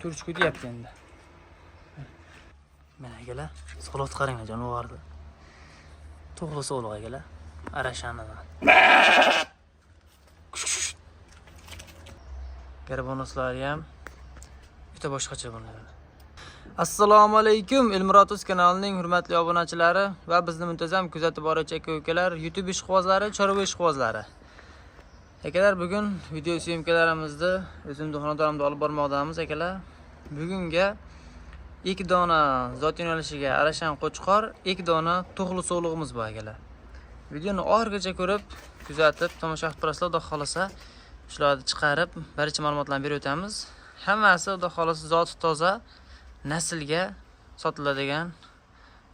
Turch o'tyapti endi. Mana akalar, sog'liq qaranglar jonivorni. To'g'ri sog'liq akalar. Arashanidan. Garbonoslari ham juda boshqacha bo'ladi. Assalomu alaykum Elmurod Uz kanalining hurmatli obunachilari va bizni muntazam kuzatib boruvchi aka-ukalar, YouTube ishqibozlari, chorva ishqibozlari. Akalar, bugun video syomkalarimizni o'zimning xonadonimda olib bormoqdamiz akalar. Bugunga 2 dona zot yo'nalishiga arashan qo'chqor, 2 dona to'g'li sog'lig'imiz bor akalar. Videoni oxirigacha ko'rib, kuzatib, tomosha qilib turasizlar, xudo xolasa shularni chiqarib, barcha ma'lumotlarni berib o'tamiz. Hammasi xudo xolasa zoti toza, naslga sotiladigan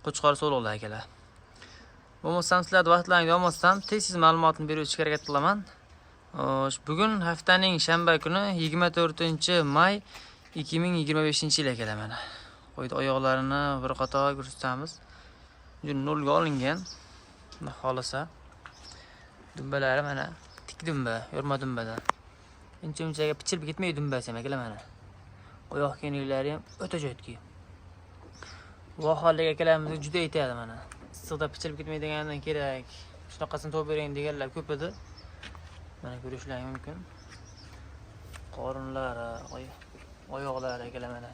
qo'chqor so'liqlar akalar. Bo'lmasam sizlarni vaqtlaringizni olmasdan tez-tez ma'lumotni berib o'tishga harakat qilaman. Xo'sh, bugun haftaning shanba kuni 24-may 2025-yil akalar mana. Qo'ydi oyoqlarini bir qator ko'rsatamiz. Nolga olingan. Xudo xolasa. Dumbalari mana tik dumba, yorma dumbadan. Uncha-munchaga pichilib ketmaydi dumbasi ham akalar mana. Oyoq kiyimlari ham o'ta jo'tki. Vohalik akalarimizga juda aytadi mana. Issiqda pichilib ketmaydiganidan kerak. Shunaqasini topib bering deganlar ko'p edi. Mana ko'rishlaring mumkin. Qorinlari, oyoqlari akalar mana.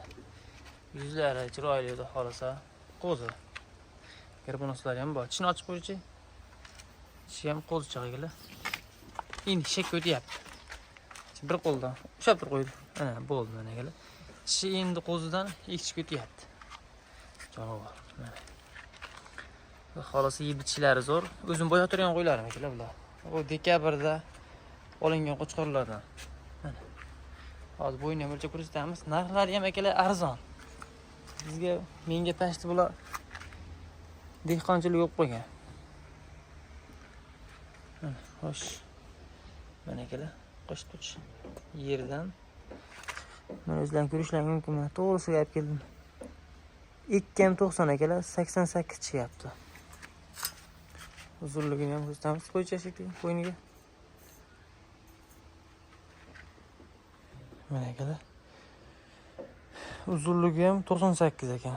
Yuzlari chiroyli xudo xolasa. Qo'zi. Garbonoslari ham bor. Tishini ochib qo'ychi. Tishi ham qo'zichoq akalar. Endi shakka o'tyapti. Bir qo'ldan ushlab turib qo'ydi. Mana bo'ldi mana akalar. Tishi endi qo'zidan ikki o'tyapti. Jonivor. Mana. Xolasa yeb ichishlari zo'r. O'zim boya turgan qo'ylarim akalar bular. U dekabrda olingan qo'chqorlardan. Mana. Hozir bo'yini ham o'lchab ko'rsatamiz. Narxlari ham akalar arzon. Bizga menga pashti bular dehqonchilik bo'lib qo'ygan. Mana, xo'sh. Mana akalar, qo'sh yerdan. Mana o'zlaring ko'rishlaring mumkin. Mana to'g'risiga olib keldim. 2.90 akalar, 88 chiqyapti. Uzunligini ham ko'rsatamiz. Qo'ycha shekilli bo'yniga. Mana akalar. Uzunligi ham 98 ekan.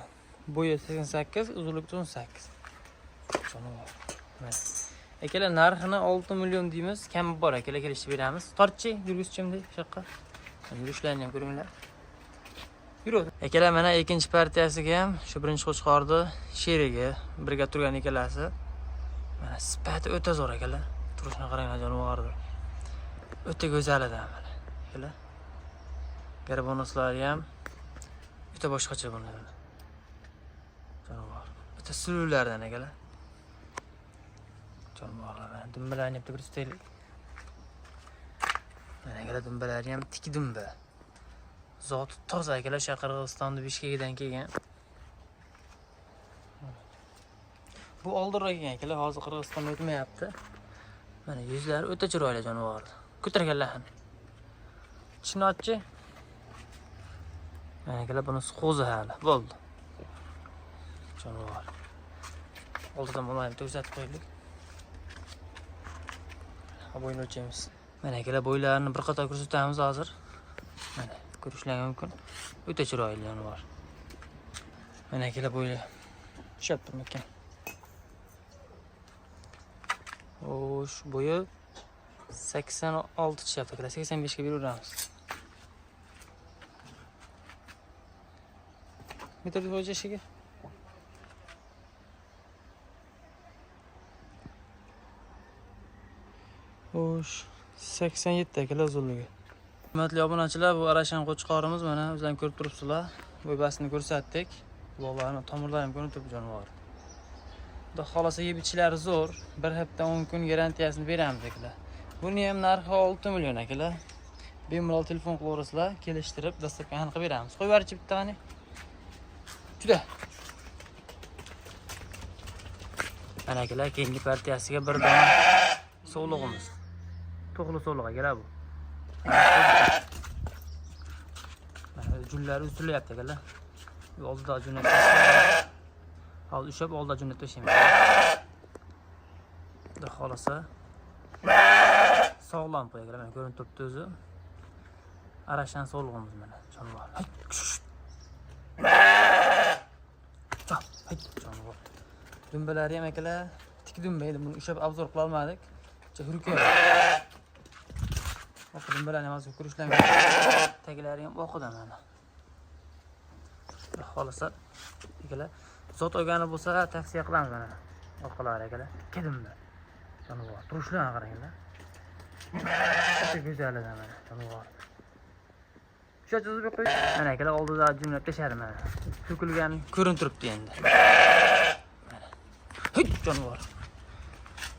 Bo'yi 88, uzunligi 98. Jonivor. Mana. Akalar narxini 6 million deymiz, kami bor akalar, kelishib beramiz. Tortchi, yurgizchimdi shu yoqqa. Yurishlarini ham ko'ringlar. Yuradi. Akalar mana ikkinchi partiyasiga ham shu birinchi qo'chqorni sherigi birga turgan ikkalasi. Mana sifati o'ta zo'r akalar. Turishini qaranglar jonivorni. O'ta go'zal edi mana. Akalar. Garbonoslari ham o'ta boshqacha bo'ladi. Jonivor. O'ta suluvlardan akalar. Jonivorlar. Mana dumbalarni bitta ko'rsataylik. Mana akalar dumbalari ham tik dumba. Zoti toza akalar, o'sha Qirg'izistonda Bishkekidan kelgan. Bu oldinroq kelgan akalar, hozir Qirg'izistonda o'tmayapti. Mana yuzlari o'ta chiroyli jonivor. Ko'targanlar ham. Tishini ochchi. Mana akalar bunisi qo'zi hali. Bo'ldi. Jonivor. Oldidan buni ko'rsatib qo'ydik. Bo'yni o'lchaymiz. Mana akalar bo'ylarini bir qator ko'rsatamiz hozir. Mana ko'rishlaring mumkin. O'ta chiroyli jonivor. Mana akalar bo'yli ushlab turmakan. Xo'sh, bo'yi 86 chiqyapti akalar, 85 ga beraveramiz. Metr bo'yicha ishiga. Xo'sh, 87 akalar uzunligi. Hurmatli obunachilar, bu arashan qo'chqorimiz mana o'zlaring ko'rib turibsizlar. Bo'ybasini ko'rsatdik. Quloqlarini, tomirlari ham ko'rinib turibdi jonivor. Xudo xolasa yeb ichishlari zo'r. Bir hafta 10 kun garantiyasini beramiz akalar. Buni ham narxi 6 million akalar. Bemalol telefon qilaverasizlar, kelishtirib, dasturxon qilib beramiz. Qo'yib yuborchi bitta qani. Juda. Mana akalar keyingi partiyasiga bir dona sog'lig'imiz. To'g'li sog'liq akalar bu. Mana junlari uzilyapti akalar. Oldida jo'natib. Hozir ushlab oldida jo'natib tashlaymiz. Xudo xolasa sog'lom qo'y akalar, mana ko'rinib turibdi o'zi. Arashan sog'lig'imiz mana jonivor. Jonivor. Dumbalari ham akalar tik dumba edi. Buni ushlab обзор qila olmadik. Hurkak. Oq dumbalarni ham hozir ko'rishlar. Taglari ham oqidan mana. Xudo xohlasa akalar zot olgani bo'lsa tavsiya qilamiz mana. Orqalari akalar tikka dumba. Jonivor. Turishlarni qaranglar. O'ta go'zalidan mana jonivor. O'sha chizib qo'y. Mana akalar oldida jumlab tashladi mana. To'kilgan ko'rinib turibdi endi. Mana. Huy, jonivor.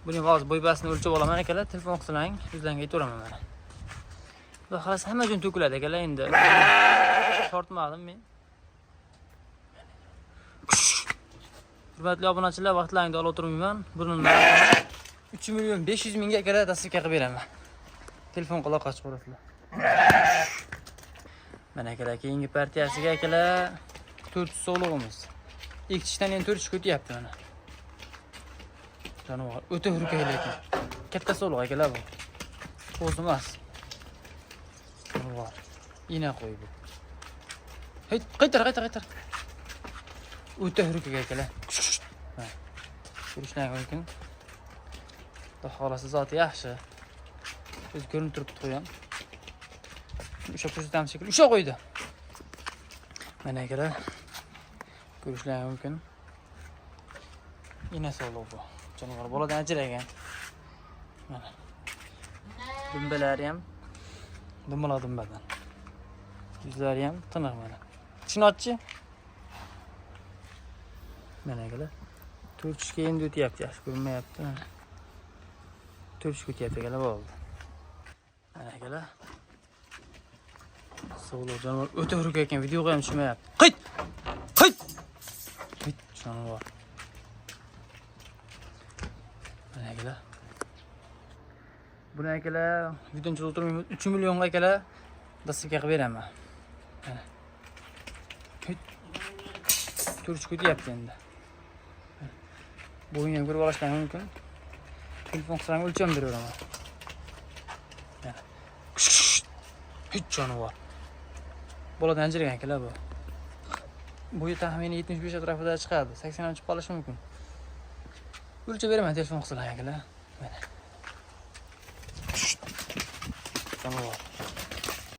Buni hozir bo'ybasini o'lchab olaman akalar, telefon qilsang, o'zlaringga aytaveraman mana. Xudo xohlasa hamma joy to'kiladi akalar endi. Tortmadim men. Hurmatli obunachilar, vaqtlaringni olib o'tirmayman. Buni 3 million 500 mingga akalar доставка qilib beraman. Telefon qila qochib ko'rasizlar. Mana akalar keyingi partiyasiga akalar 400 sovlig'imiz. Ikki tishdan endi 4 tish o'tyapti mana. Jonivor o'ta hurkak lekin. Katta sovliq akalar bu. Qo'zi emas. Jonivor. Ina qo'y bu. Hey, qaytar, qaytar, qaytar. O'ta hurkak akalar. Ha. Ko'rishlaring mumkin. Xudo xohlasa zoti yaxshi. O'zi ko'rinib turibdi qo'y ham. O'sha ko'rsatamiz shekilli. Usha qo'ydi. Mana akalar. Ko'rishlaring mumkin. Ina sovliq bu. Jonivor boladan ajragan. Mana. Dumbalari ham dumaloq dumbadan. Yuzlari ham tiniq mana. Chinotchi. Mana akalar. To'rt tishga endi o'tyapti, yaxshi ko'rinmayapti. Mana. To'rt tishga o'tyapti akalar bo'ldi. Mana akalar. Sovliq jonivor o'ta hurkak ekan, videoga ham tushmayapti. Qayt! Qayt! Qayt jonivor. Mana akalar. Buni akalar videoni cho'zib o'tirmaymiz. 3 millionga akalar доставка qilib beraman. Mana. To'rt tishga o'tyapti endi. Bo'yini ham ko'rib olishlaring mumkin. Telefon qilsang o'lcham beraveraman. Mana. Hech jonivor. Boladan ajragan akalar bu. Bo'yi taxminan 75 atrofida chiqadi. 80 ham chiqib qolishi mumkin. O'lchab beraman telefon qilsalar akalar. Mana. Jonivor.